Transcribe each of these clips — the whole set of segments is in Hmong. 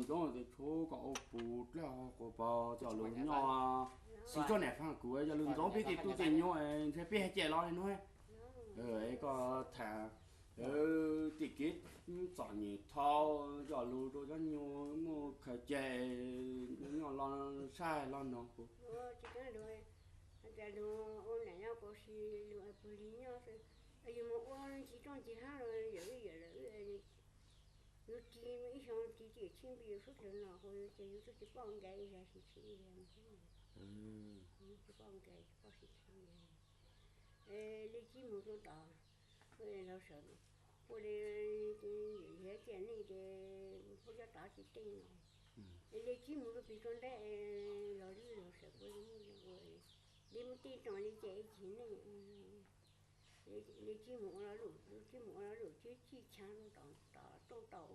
Zoo tias tshuav kom ua pus dlawb quas pos coj lug nyob, xib tsob nam faj kuv coj lug ntxoov peb tej tub tej nyuam, ntshe peb hais cem los li no. Koj tham tej kev txom nyem thaum coj lug rau cov nyuam muaj khaws cai, nyob los saib los noog kuv. Ua nam nyob pab si lug pug li nyob xwb, yus mus ua ntsis rooj ntsis hab los yawm wb yawm lawm, yus ris ib xyoo ris tshiab npis yus sub dlawg no ces yus tub tsis poj nkees ib zag sib chim ib zag, tsis poj nkees tsis poj sib chim. Li tsib moos rau tom laug sawv, ua li yawm yawg tias nej ces puab cov tod tsis teej no, li tsib moos rau pis rau ntev, laug lwb laug sawv puab li muaj ua li muaj tej rooj li ces ib chim nej li tsib moos ua lo lus, tsib moos ua lo lus tsib txhij tshaav rau tom rooj tau.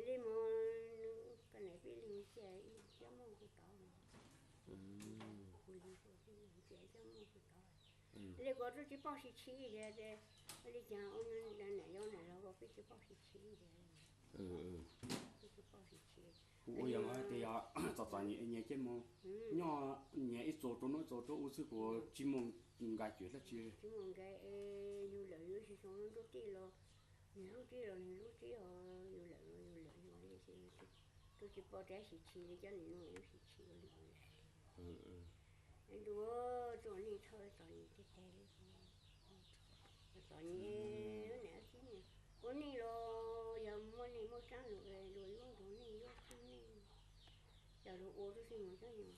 Li moog, koj nam peb li cia ib cov mooj rau tod, cia ib cov mooj rau tod, li kuv tub tsis poj sib chim tias li cas ua nam yau nam laug peb tsis poj sib chim tias, peb tsis poj sib chim. Kuv ua yog tias yog txom txom nyem nyias coj mus nyob, nyias ib txuas rau nub ib txuas rau ub xwb, kuv tsis mus nqa cuam dab tsi. Tsis mus nqa, yus lawm yus tsis xyoo nruab tij los nws lub tib los nws lub tib, yus lawm los yus lawm yus li, tub tsis poj dab sib chim li cov niam no lub sib chim ua li ua li. Ntuj, txuj nej txhob txom nyem tiag tiag li. Txom nyem, niam txiv, ua neej los yog muaj neej muaj tsaab lug, luag yuav nrug nej yuav txug nej, coj lug ua tub xwb mus txhob nyem.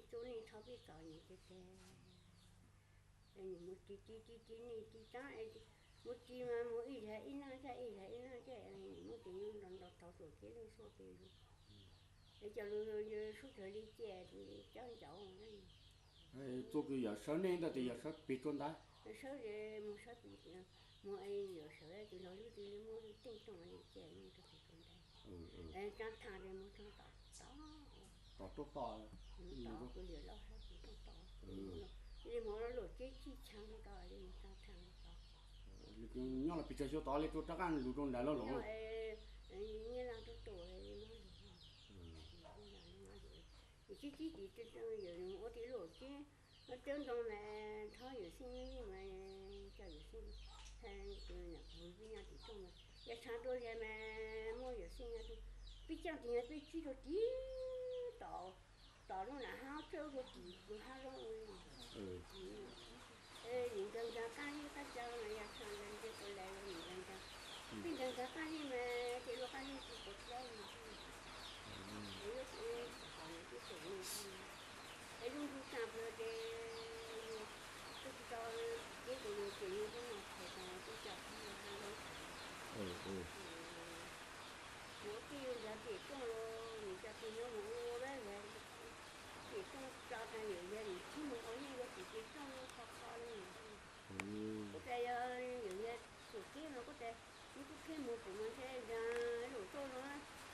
Txuj nej txhob pib txom nyem tiag tiag. Mus ris ris ris ris nej ris tsaab, mus ris mas mus ib zag ib naj zaj ib zag ib naj zaj, muab tes nyuj nrog nrog tau tuam kev leej xuaj pes lug. Es coj lug sub dlawg li cia cov ncauv. Txuj kws yog sawv nej ntawd tes yog sawv pes rau ntawd. Sawv mus sawv pes, mus es yog sawv tus laug lub twg li muab teej rooj li cia rau pes rau ntawd. Tsaab thaaj li mus tsaab tom tod, tom rooj tod, tom kuv yawm laug sab tus rooj tod, li mus luam tsib txhij tshaav tod li mus tsaab thaaj tod. Nyob los pes tsawg xyoo tod li rau rov qaab lug rau ntawd lawm los? Nyob, nyob lug rau tus li muab lug, tsib tsib tis, yawm ua tis luam tsib, coob ntoo mas thob yawm xeej mas coj yawm xeej, tus nam pug pib nyob tim rooj mas yog tshaav dua zag mas muaj yawm xeej nyob, pib caaj tis mas pib tsib rau tis tom, tom lub nam hab tsawb rau tim lub hab zoo. Nim nkaag nkaag qaab zib qaab caa mas yog tshaav nkaag nkaag tus lawm nim nkaag nkaag, pib nkaag nkaag qaab zib mas ces luag qaab zib tsis puas tsuaj li. Es yuav tsis qhov nws twb tseem nws, es lub ntuj tsaam plawg ces yus twb tsis tau, ces tus yus tseem yus lub no qhais tas twb coj qhov yus hab lub thav. Mus ua tij nrog tim rooj los nws coj tig nyob mus ua dab vag tim rooj tso tas yawm yag nws khib mus ua yeej yuav tim tim rooj qhov qhov li. Kuv tas yog yawm yag txuj kev no kuv tas nws kuj khib mus kuv mus ntshe nraag lub rooj no,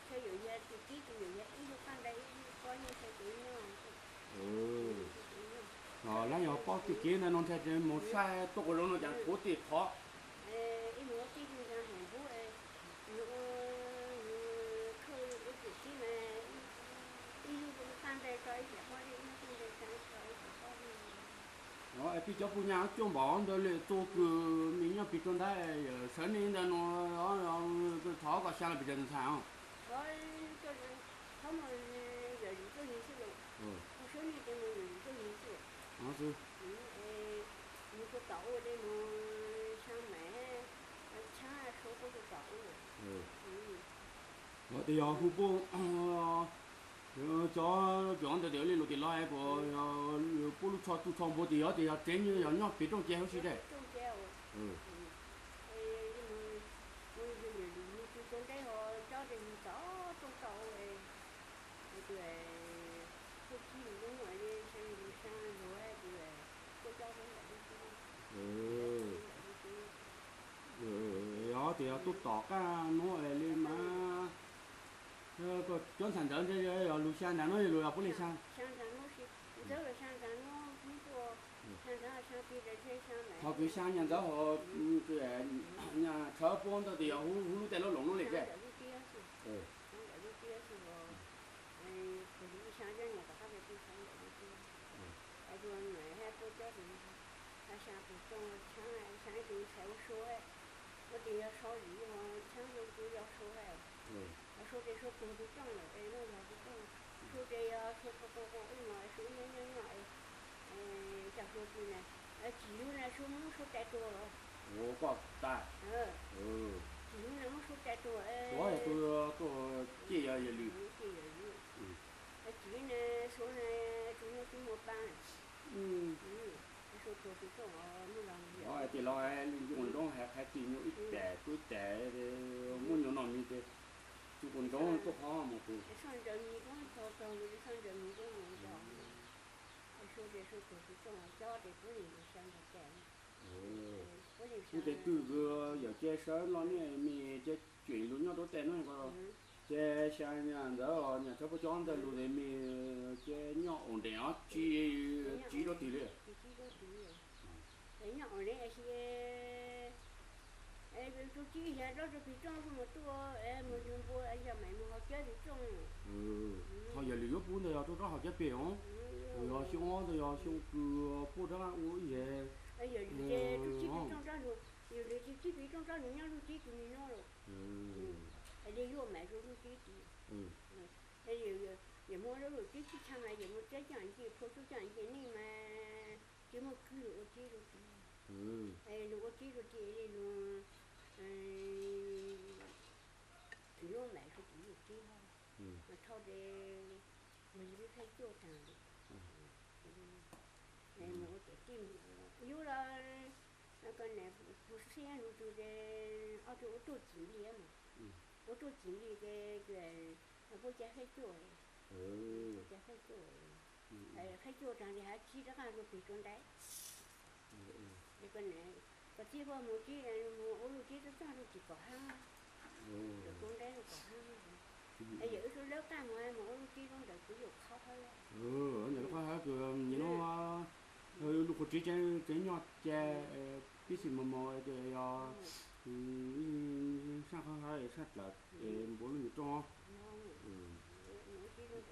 ntshe yawm yag txuj kev tus yawm yag ib lub qab ntais ib lub pob yeej ntshe tus nyob. Los lawv yog pob txuj kev ntawd no ntshe mus saib tuaj ua zoo no cas puv tim qhov. Ib mus ua tij nraag heev npub, nws ua, nws khawb lub txuj kev mas ib lub qab ntais tso ib xeem pob zeb, ib lub qab ntais tso ib xeem pob zeb. Peb cov puj nyaj cuaj npaum ntawd li txuj kws me nyob pes rau ntawd, yawm sawv nej ntawd no, thov koj xyaa los pes tsawg tus ntxhais os? Thov mus yawm yim txuj yig xwb los, sawv nej tes mus yawm yim txuj yig xwb. Mus rau tom ub li mus xyaa maim, tshab suav puab rau tom ub. Los tes yog hu puj, cov cov ntawd tes li lus tim los puas, puab lub tsho tsuj tsho npua tes yog tes yog tsev nyob pem rooj ces huv si dej. Yog tes yog tuaj tom qab nuav li mas, koj cov ntxhais ntawd ntshe yog lug xyaa nraag nuav yog lug yog puab li xyaa. Thaum kws xyaa nyaj ntawd ho nyaj tshawb Puab ntawd tias yog hu lub tej lub loos no li thiab. Ntawm lub tiab xwb, ntawm lub tiab xwb os. Kuv ib xyab zeb nyuam tom qab peb xyab ntawm lub tiab. Es tus nyuam hab puab cov tus, xyab tus rooj tshab, xyab ib tug ntxhais ua sua, ua tias yog sau zim, tshab ua tus yog sua, yog sua ces sua tus tus rooj lawm es no yog tus rooj, sua ces yog sua tus tus tus ub no sua nyob nyob nyob, cas sua tus na, tsis yug na sua muab sua tais tuag los. Ua koj tas. Tsis yug na muab sua tais tuag. Ua yog tus tuag ciaj yog yawg Lwm. Ciaj yawg Lwm. Tsis na sua na, tus no tus muaj pa. Sua tus tus rooj muab los. Ces los ua nroo hais qhia tis nyuag ib tes pw ib tes, muab nyuag noj mis ces tus quas ntsoov tuaj qhov mus tus. Soj ntsaws mis kub tog tog, soj ntsaws mis kub mus tog. Sua ces sua tus tus rooj cob ces puab yeej xyaw ntawm tes. Ub, tes twg yawm ces sawv los niaj me ces tseem lug nyob rau tej no, ces xya ntawd nyam txhawb puab cov ntawd lug tes me ces nyob ua nreem os, tsis tsiv rau twg li. Nyob ua nreem es tus tib yog rau tus plig rooj mus tuaj mus yug npua yog mam mus ho cawb tus rooj. Thaum yawg Lwm yuav pub ntawd yog rau rov ho cawb pem os, yog xyoo ob ntawd yog xyoo kws puab rov qab ua ib yam. Yawg Lwm ces tus tib plig rooj rov lug, yawg Lwm tus tib plig rooj rov lug nyob lub teb tus me no lawm. Li yuav mam mus lub teb tid. Yawg muab lub teb tib tshaj mas yawg muab teb coj nce, phua teb coj nce nej mas tsis muaj kwj lug ua teb rau tid. Lug ua teb rau tid li lug, yuav mam rau tid lub teb ho, mas thauj ces mus li peb pheej cuaj taag li. Mus ua ces tij yuav los, kuv xib lug tus ces ob tug ua tuaj cim nplij mas, ua tuaj cim nplij ces puab cav pheej cuaj, puab cav pheej cuaj, pheej cuaj taag li has tsib rov qaab lug plig rua nraim. Koj txib puab mus tsib, mus ua lub teb txog txog lub tsis kom hab, rua nraim lub kom hab. Es yawm wb sub lawb qaab mus, mus ua lub teb lub ntawd kuv yuav qhov hab. Ntawm lub qhov hab kws nim no lub qhov tsev tsev nyob ces pib xim mos mos ces yog saab qhov hab saab dlawg es npua lub nyuag rooj.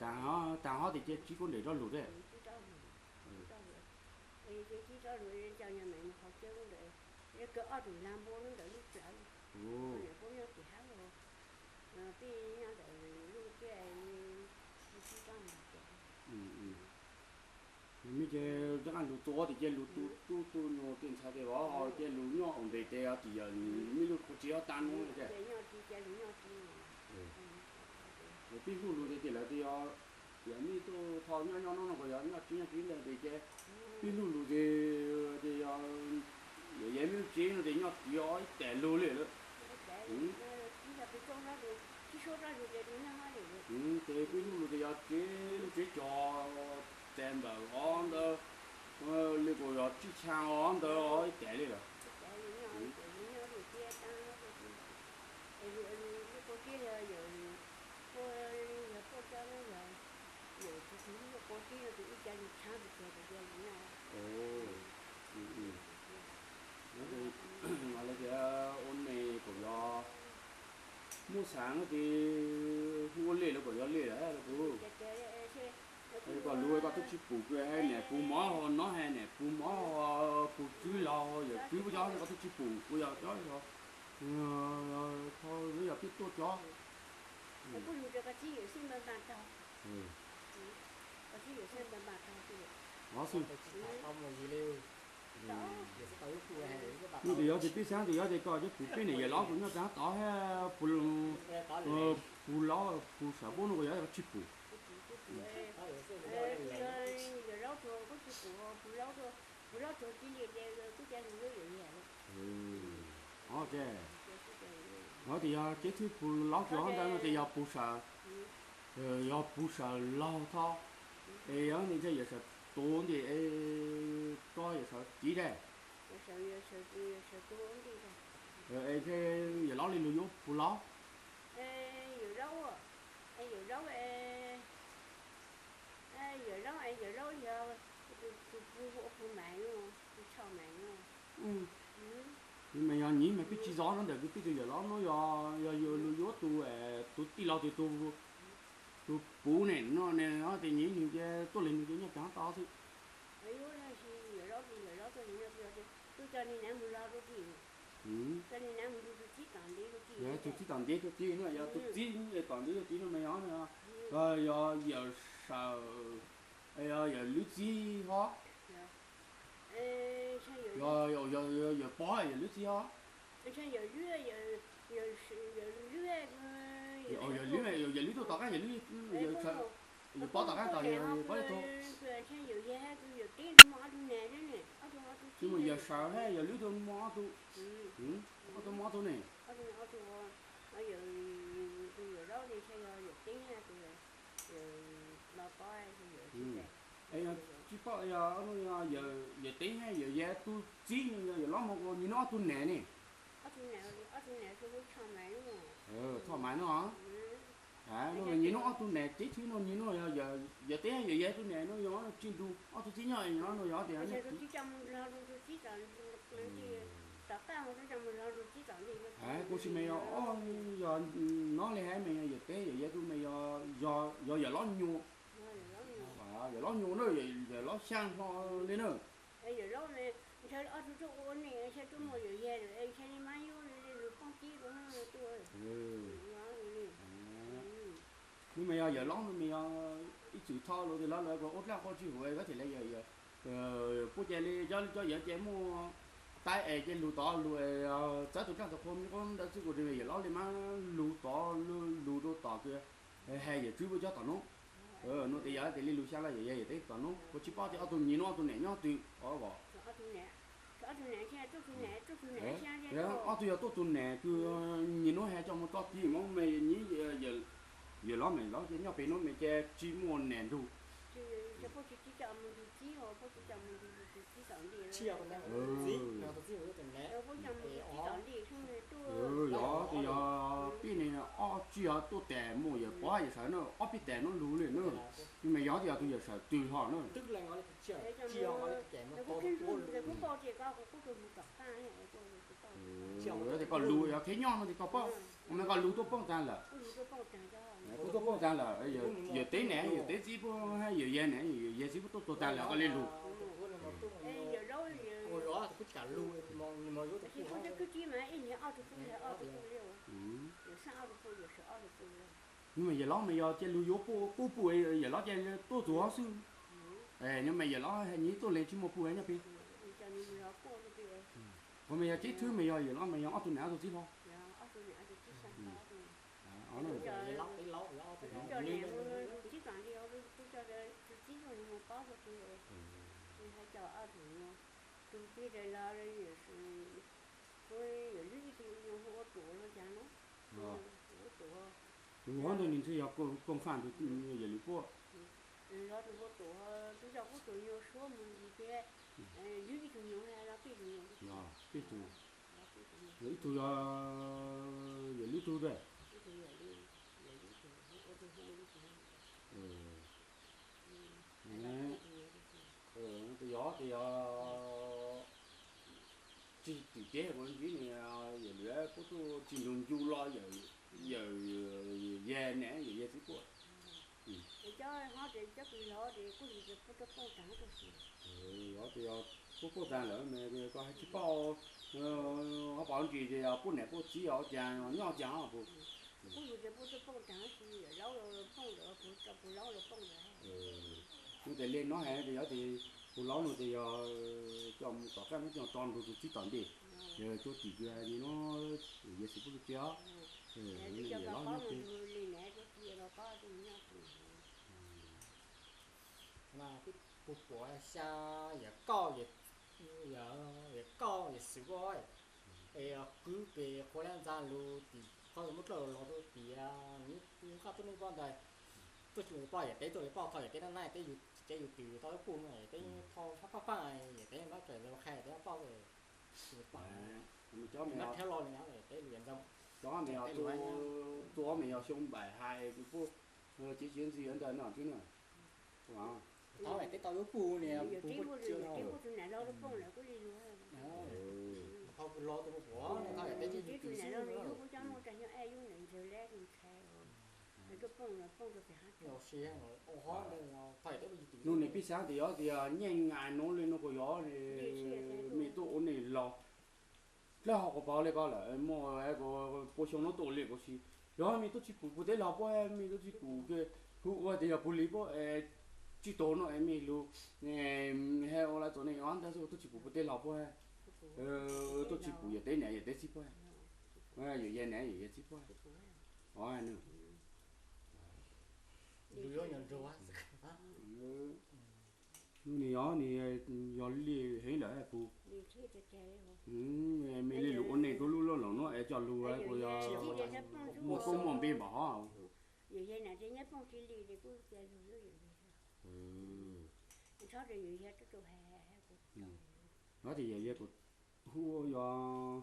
Taag hov tias ces tsib kuv nrem rov lug thiab. Tsib rov lug, coj nyag mam mus qhov tsev lub ntawd, kawg ob tug lag npua lub ntawd lub plawv, puab nyob tim hab, peb nyob ntawm lub tsev tsib rov lug. Mej ces rov qaab lug tua tias ces lug tu tub tu nyuag tej ntxhais tej vauv ces lug nyob ua nres tes os, tim yawg mej lub qhov tsev hov taag nuav ces. Peb hlub lug tes ces lawv tias yog, yog mej tuaj tho nyob nyob nuav no kuj yog nyob tsev nyob tsev ntawd tes ces peb hlub lug tes, tes yog, yog mej lub tsev no tes nyob tsev ib tes lug li lawm. Ces peb hlub lug tes yog tsev, lub tsev cog tes npawm os ntawd li kuj yog tsib xyaa os ntawd ib tes li lawm. Lawv tias ua neeg kuj yog muaj xaav tes hu ua lej los kuj yog lej lawm puas. Koj lug koj tub tsi pum kws hais niam pum mov ho nov hais niam pum mov ho pum tswb los yawm tswb puab cov koj tub tsi pum kuj yog cov, yog peb tuaj cov. Nub tes yog tes peb xaav tes yog tes koj cov pum peb niam yawm laub kuj nyob taag tod hab, pum laub pum sam npub no kuj yog koj tsi pum. Ov tes yog kev thwb pum laub tsuas ntawd no tes yog pum sam, yog pum sam laug tho, es yog ntawd yawm sam tuav ntej es tso yawm sam tiv dab. Es yawm laub li lug yuav pum laub. Yawm laub, yawm laub yog tus pum ua pum maim, tus tshau maim. Mas yog nyiv mas peb tsis zov no ntawm peb tus yawm laus no, yog yog yus lug yuav tus, tus tij laug tus, tus puv ne no ne, tes nyiv nws ces tuaj li nws ces nyob pem tod xwb. Tus txiv tom ntev tus txiv no, yog tus txiv tom ntev tus txiv no mas yog, yog yawm saw, yog yawm lwb txiv hov, yog yawm pog yawm lwb txiv hov. Yawm lwb, yawm lwb tuaj tom qab, yawm lwb, yawm pog tom qab tom yawm pog ib tug. Tus mas yawm saw thiab yawm lwb tus muaj ob tug, ob tug muaj ob tug ne. Yog tsis paub, yog yawm teb thiab yawm yas tus txiv no yog yawm laub mas nyias noj ob tug nam ne. Txhoj maiv no, nyias noj ob tug nam, teb thwb no nyias noj, yawm teb yawm yas tus nam no yog tsis nrug ob tug txiv nyob no yog tias kuv tsis mas yog ob, yog nov li hais mas yog yawm teb yawm yas tus mas yog, yog yawm laub nyuas, yawm laub nyuas na, yawm laub xyaa hlo li na. Hnub mas yog yawm laub no mas yog ib txwm tho lus tias lawv ua dlaj quaj tsis huv, koj thiaj li, puab ces li cov yawm ces muaj taib es ces lug tod lug, txawb tus dlaaj tus qhua me qub ntawd xwb, kuv tsis yawm laub li mas lug tod, lug rau tom kws hais yawm tswb puab cov tom nub. Nub tias yog tias li lug xyaa lawm yawm yas yawm teb tom nub, kuv tsis paub tias ob tug nyias noj ob tug nam nyob twg os. Ob tug yog tuaj tus nam kws nyias nub has coj mus txoj ti mas me nyiv, yawm laub mas laub ces nyob pem nub mas ces tsis muaj nam nrug. Yog tias yog pij ne ob tsis yog tuaj tas mus yawm pog yawm saw na, ob peb tas nub lug li na. Nws mas yog tias yog tus yawm saw twg hlo na. Yog tias koj lug yog kheb nyob no tias koj paub, mas koj lug tuaj poob taag lawm. Kuv tuaj poob taag lawm, yawm teb nam yawm teb txiv puab, yawm yas nam yawm yas txiv puab tuaj tuag taag lawm koj li lug. Nws mas yawm laub mas yog cia lug yuav puj, puj yawm laub ces tuaj txug hov xwb. Nws mas yawm laub nyiv tuaj leeg tsis muaj puj nyob pem. Kuv mas yog teb thwb mas yog yawm laub mas yog ob tug nam ob tug txiv hlo. Tus pig tas los, yawm lub ib tug nyuas hu ua Tuam los cas no. Tus hov ntawd nws ntshe yog koom faj tus yawm lwm puab. Los tus hu Tuam, tus yog kuv tus nyuas suab mus ntsis tias, lub ib tug nyuas los peb tug nyuas. Peb tug. Yog ib tug yog yawm lub tug dab. Tes yog, tes yog tsis tim teb kuv ntsib ne, yawm lwm puab tuaj tsis nrug ncu los yawm, yawm yas ne yawm yas txiv puab. Cov hov tes cov pig los tes kuj yog tes puab tuaj poob taag tuaj si. Yog tes yog puab poob taag lawm mas koj hab tsis paub, hab pom ntsis tes yog puab nam puab txiv os cas nyob cas os puas. Kuj yog tes puab tuaj poob taag si, yawm laub los poob ntawd, puag laub los poob ntawd. Nws tes li no hais tes yog tes puag laub no tes yog coj mus tom qab no coj tso nrug tus txiv tom ntej, yog cuab tim kws hais li no, yawm yas txiv puab tuaj tsev os. Yawm laub nyob pem. Peb puag puav xyaa yawm kauj, yawm kauj yawm xwm, es kwv pem qhuav lab ntxa lug tim qhov muab dlawb los rau tim, nws qaj tuaj nub poj ntag, tuaj tsis mus poj yawm teb tuaj li poj tho yawm teb nab nab teb yus tsev yus twm tau ib puj no yawm teb tho fab fab fab yawm teb nab txawm los qha yawm teb poj, cov me, cov me yog xyoo npaim hais kws puab txiv txiv ntxi ntawd no tsis na. Teb tau ib puj niam puj puj tsis na. Los tus puav, teb ces yus twb tsis hlub, cov muaj rau nyob ej yub ntawd ntxawg leb ntxhais, tuaj poob los poob rau pem hab. Nug niam Pij Xaab tias yog tias nyeej nais nuav le nuav kuas yog mej tuaj ua neej los dlawb hauv quas pov le ko lawm, muaj kuas puas xyoo nuav tuaj ua le kuas tsis, yog mej tuaj tsis pum puag teb los puab, mej tuaj tsis pum, hu ua tias yog puag li puab, tsis tuag nuav es mej lug, ha ua lawv txom neej os ntag xwb, tuaj tsis pum puag teb los puab, tuaj tsis pum yawm teb niam yawm teb txiv puab, yawm yij niam yawm yij txiv puab. Nub nws yog, nws yog li heev lawm puas, mej li lug ua neej rua lub lub loog nuav es coj lug kuas yog muaj koob muaj npe npaum hov. Yog tias yog kuas hu yog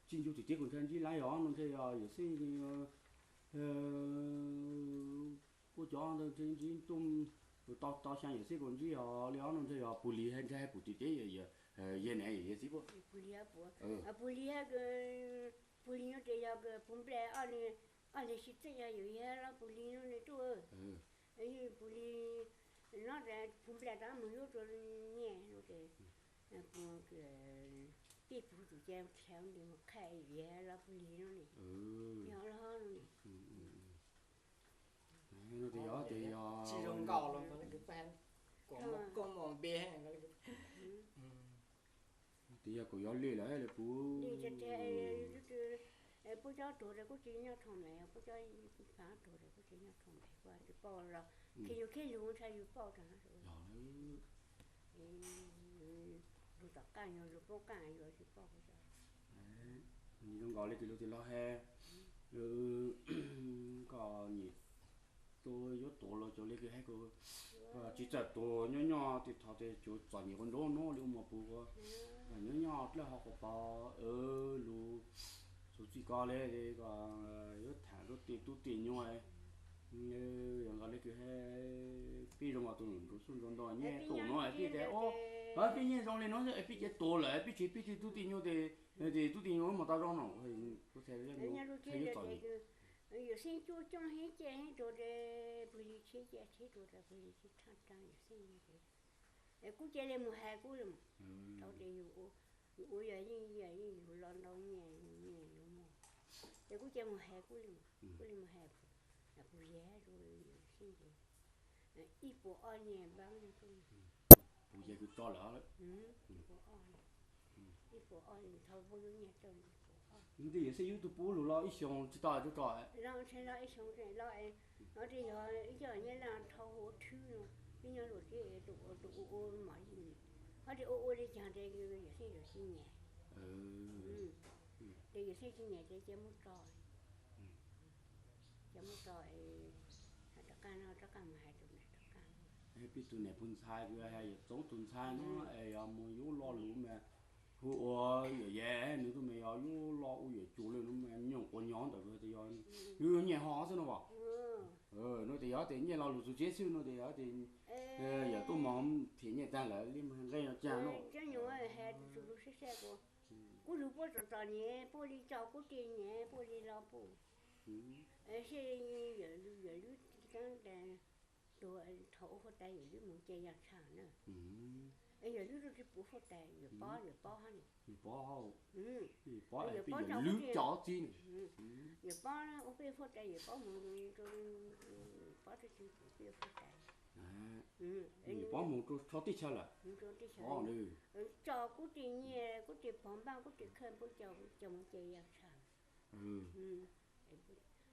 tsis ncu tsis teb kuas ntshai ntsib lawm, yog no ntshai yog yawm xeeb, puab cov ntawd ntsib tuaj, tau tau xyaa yawm xeeb kuas ntsib yog li ob no ntshai yog puag li ntshai puag tim teb yawm yij niam yawm yij txiv puab. Puag li, puag li nyuaj tes yog puag nplej ob li sib txeej yog yawm yij los puag li no nws tuaj, puag li no puag nplej tau moog yuav rua nyiaj no tes, puag pij puag tus ca dlhau ntes mus qha yawm yij los puag li no ne, yog los no ne. Nub tes yog tes yog tsis zoo nkauj los kuas muaj koob muaj npe. Tes yog kuas yog li lawm le puab. Puab cov tuag tes kuj tsis nyob rua npe, puab cov pab tuag tes kuj tsis nyob rua npe, kuj tsis paub los, khib yus khib lug ntshai yus paub tag. Lug tom qaab yog lug poob qaab yus tsis paub. Zoo nkaus le kws lug tes los has, koj nyam tuaj yuav tuag los cov le kws has, koj tsis txawj tuag nyob nyob tes thov tes tsuav txom nyem quas nruab nuav le ua mos puag, nyob nyob dlawb hauv quas pov lug txuj txij koj le, koj yuav tham rua tej tub tej nyuas. Yog nkaus le kws has, peb zoo nkaus tus nruab xuj nruab ntog nyiaj tuaj nuav peb tes, peb nyiaj zoo le nuav peb ces tuag lawm, peb tsis peb tej tub tej nyuas tes, tes tub tej nyuas mos tau zoo no. Yuav xeeb cuab coob heev, ciaj heev tuag tes puag li tshiab ciaj tshiab tuag tes puag li tshiab thaaj taag yawm xeeb tes, es kuj cia le mus has kuj le mas, tau tes yus ua yog yeej yog yeej yus los ntau nyiaj yus nyiaj yus muag, tes kuj cia mus has kuj le mas, kuj le mus has puag yig rua yawm xeeb tes, ib puas ob nyiaj npaab puag yig kws tso lawm, ib puas ob thau puab yuav nyiaj tau ib puas ob. Ntej yawm xeeb yug tug puab lug los ib xyoos tsis tau tub tso, los ib xyoos los, no tes yog ib co nyiaj laj thau huv thwb no, peb nyob luag teb tus ua ua mom yig, ho tes ua ua le caag tes yawm xeeb yawm tsis nyam, tes yawm xeeb tsis nyam tes cia muab tso, cia muab tso, rov qaab no rov qaab mus has tus nam rov qaab. Peb tug nam puag ntxhais kws has yawm txoov tug ntxhais no es yog mus yuav lo lus mas hu ua yawm yij nws tug mas yog yuav lo ua yawm cuas le no mas nyob quas nyob ntawm kws tes yog yuav nyiaj ho xwb no as. No tes yog tes nyiaj lo lus txug tsev xwb no tes yog tes yawm tuaj moog them nyiaj taag lawm le mas nqe no caag no. Cov nyuas has tus lus sab sab kuas, kuv lug puab txom txom nyem puab le tso kuv tej nyem puab le lo puab, seb yawm lub, yawm lub tub tas, thaum ua huab tais yawm lub moog ca yaam tshaj na, yawm lub tub tsis pum huab tais, yawm pob, yawm pob hab, yawm pob, yawm pob coj huab tais, yawm pob ua peb huab tais, yawm pob moog, pob tub tsis pum peb huab tais, yawm pob moog rua teb chaws lawm, tso kuv tej nyiaj, kuv tej pog npab, kuv tej khawj puab coj moog ca yaam tshaj,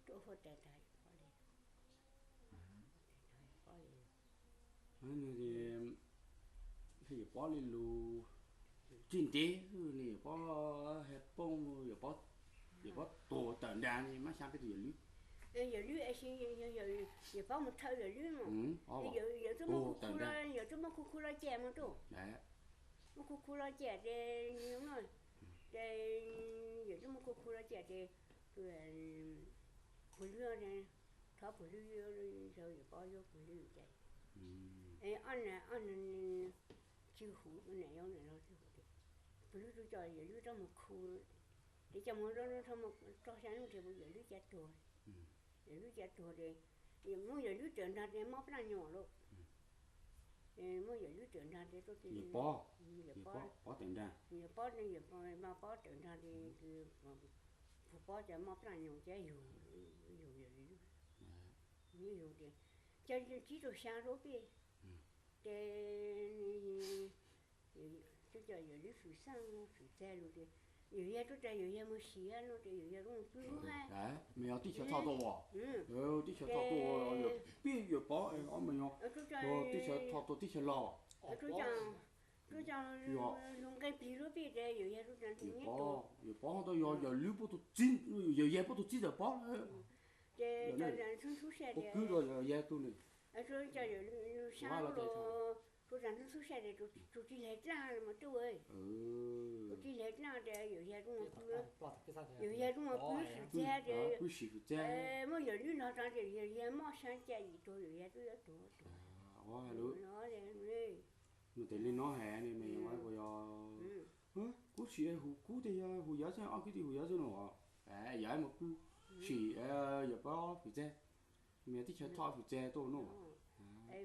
rua huab tais tas yawm pob le, yawm pob le lug tsis ntev, yawm pob has poob, yawm pob tuag tawm nraag, mab xyaa peb tug yawm lub, yawm lub, yawm pob moog thawj yawm lub mas, yawm tuaj muab khu khu, yawm tuaj muab khu khu lug ca mas tuaj, muab khu khu lug ca tes, ces yawm tuaj muab khu khu lug ca tes, puag lub, thov puag lub, yawm pob yuav puag lub ces, ob nam, ob nam tsis huv, nam yuav nam laug tsis huv tes, Yawm Lwb tub coj Yawm Lwb rov mus khu, ces coj mus rau, rau xya hnub ces yawm Lwb ca tuag. Yawm Lwb ca tuag ces muab Yawm Lwb tawm nrog ces mob plaj nyuam lauj. Muab Yawm Lwb tawm nrog ces tuaj, Yawm Pob, Yawm Pob tawm nrog ces, Pug Pob ces mob plaj nyuam ces yug, yug Yawm Lwb, yug ces, ces tsib rau xya rau peb ces, tub coj Yawm Lwb Fwm Xeeb Fwm Txag lus ces, Yawm Yaj tuaj tas Yawm Yaj mus sim no ces Yawm Yaj lub mus pw lub hab. Me yog tib chaws txhoj tuaj as, tib chaws txhoj tuaj, peb Yawm Pob ob me yog, tib chaws txhoj tuaj tib chaws los. Tub coj, tub coj lus nqe plig lub peb ces Yawm Yaj tub tas Yawm Pob, Yawm Pob ho tau yog Yawm Lwb puab tus txib, Yawm Yaj puab tus txib Yawm Pob. Ces tub tas ntxhub ntxhub sab puab ces, kwb rau Yawm Yaj tug ne, tub tas ntxhub ntxhub sab ces tus tsis hlais dlaab los mas tub, tus tsis hlais dlaab ces Yawm Yaj tub mus pw, Yawm Yaj tub mus pw Fwm Txag ces, pw sim Fwm Txag, muab Yawm Lwb los tso ces Yawm Yaj mob xya caij yim tuag, Yawm Yaj tub yuav tuag tuag. Ua hais lus, nws tes li no hais ne, me yog, kuv sim hu kuv tes yog hu Yaj xwb, ob kwv tij hu Yaj xwb no, yog mus pw sim Yawm Pob Fwm Txag, me tib chaws txhoj Fwm Txag tuaj no,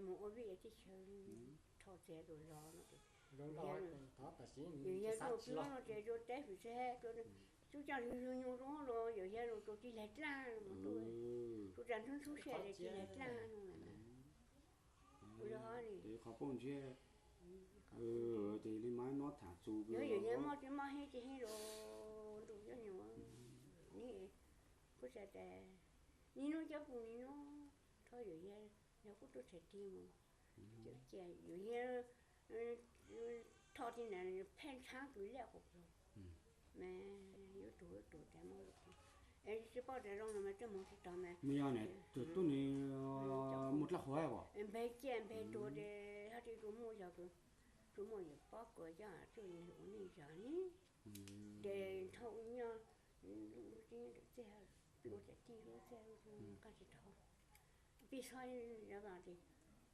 mus ua vij tib chaws txhoj Txag tuaj los no ces, Yawm Yaj tuaj pw no ces rau teb Fwm Txag, tub coj lug lug nyuj rau los Yawm Yaj lug rau tsis hlais dlaab los mas tub, tub tas ntxhub ntxhub sab ces tsis hlais dlaab no. Ua li, tes qhov poj ntsig, tes li mas nyob tham txug, yog Yawm Yaj mob ces mob heev ces heev los ntuj cov nyuam, neb kuj txhais tas, neb nub cov pum neb nub, thov Yawm Yaj, yog kuj tub txhais tig mus, Yawm Yaj thoj tib na pheej tshab kws laj qus plaug, mas yuav tuag yuav tuag tas mob, es tsis paub tas zoo no mas tej moog tsis tau mas, me yog ne, tub ne, muaj dlaab qhua hab, npeg ciaj npeg tuag ces hab tsis tug muaj yog, tug muaj Yawm Pob Kuam coj txuj ua neej zog ne, ces thov ua nyob, txij peb ua txhais tig lub txaj lub nqaj tsis tau, peb xob,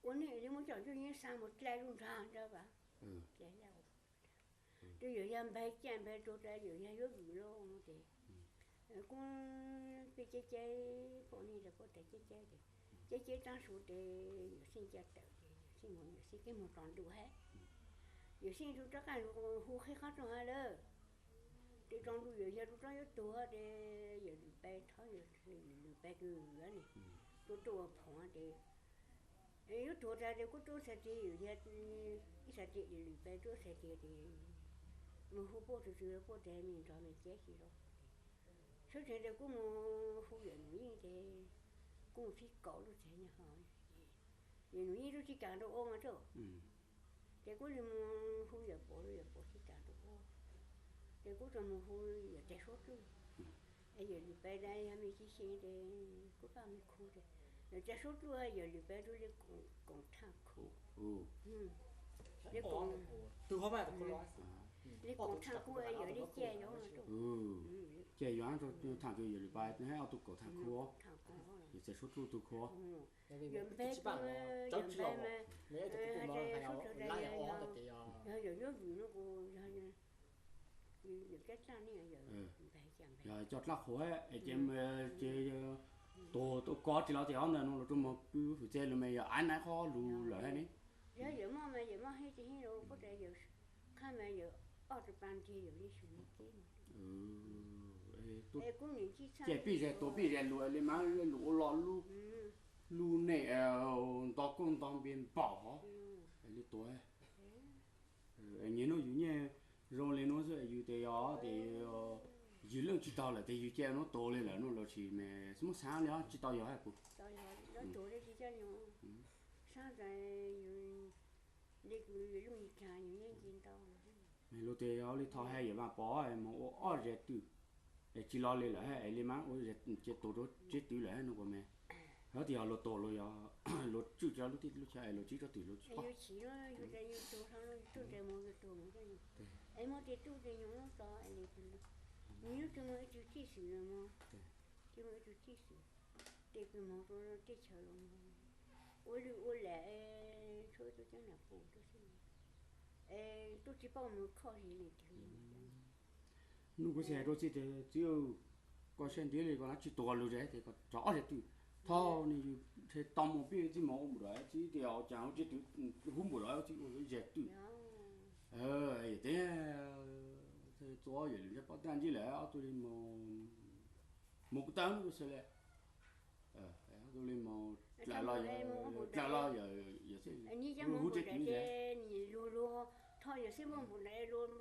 ua neej li muab coj txuj yeeb xa mus dlai lub nrag nrag vas, dlai laj, tus Yawm Yaj npeg ciaj npeg tuag tas Yawm Yaj yuav vwm lauj no ces, kuj peb ceb ceb, poj niam rau poj tas ceb ceb ces, ceb ceb taab su ces Yawm Xeej ca tawm ces Yawm Xeej mus, Yawm Xeej keb moog tsaus ntuj hab, Yawm Xeej tug rov qaab lug hu qhib qhov rooj hab lawm, tes tsaus ntuj Yawm Yaj tug rov yuav tuag ces Yawm Lwm Pais thov, Lwm Pais kws ne, tuaj tuaj ua phoom ces, yuav tuag tas ces kuj tub txhais tes Yawm Yaj, ib txhais tes Yawm Lwm Pais tub txhais tes ces, mus hu puj tug tug puj tes me nrog me ceb tsis zoo, sawv tsees tes kuj mus hu Yawm Nus Yeej tes, kuj mus txhib kaum lub tsev nyob hov, Yawm Nus Yeej tub tsis kam rau ua mas rau, ces kuj li mus hu Yawm Pov, Yawm Pov tsis kam rau ua, ces kuj tau mus hu Yawm Txais Suab Tsuj, es Yawm Lwm Pais tas yog me tsis xyeem tes kuj pab me khu tes, Yawm Txais Suab Tsuj Yawm Lwm Pais tug li koom thaaj khu, li koom, li koom thaaj khu Yawm li ca yuav, ca yuav thaaj khu Yawm Lwm Pais hab ob tug koom thaaj khu, Yawm Txais Suab Tsuj tug khu, Yawm Npeg, Yawm Npeg mas, Txais Suab Tsuj tas yog, yog Yawm Yuav Vwm no kuj yog, yog cov dlaab qhuav es ces, ces tuag tuaj kov tsis los ces ob ntawd no los rau moog pw Fwm Txag lug mas yog av naiv qhob lug lawm hab ne. Yog Yawm Moj mas Yawm Moj heev tsis heev los puab tas Yawm Qhab mas Yawm ob tug pas nrig Yawm Li Xyum Nij Keb. Ces pib zag tuag pib zag lug li mas lug ua lo lub neej nto koob nto npe npaum hov li tuag. Nyias nub yus nyiaj zoo li nub xwb yus tes yog tes yus leej tsis taug lawm tes yus ca nub tuag li lawm nub los sis mas xub muab xaav li tsis tau yog hab pug. Lub tes yog li thaum hais Yawm Vaj Pov moog ua ob zag twm es tsis los li lawm hab es li mas ua ces tuag rau tsev twm lawm hab nub kuv mas. Hab tes yog luag tuag luag yog luag tswj tsis tau lub teb lub chaw es luag tswj tsob twm luag tsis paub. Es muaj tej tub tej nyuam, nws ib tug muaj ib tug txij xwm no mog, tsis muaj ib tug txij xwm, tej kws moog rau teb chaws los ua lwj ua lam, tshuav ib tug cov nam pum rau xwb. Es tub tsis paub mus khoj li twg. Nub kuv xav hais rau txiv tias txiv, koj siab ntev li koj tsis tuav lus ces koj rov ob zes twm, thov nws ntshe tau mus peb txiv mus ua npaum li txiv tias cas ua tsis twm, hu npaum li txiv ua zes twm. Yog tias txua yawm lwm ntshe pom tag ntsib lawm ob tug li mus, mus kuv tau nub kuv xav li, ob tug li mus dlawm los, dlawm los yawm, yawm txiv hu tsev twm ces nws luag luag, thov yawm txiv muaj npaum li luag,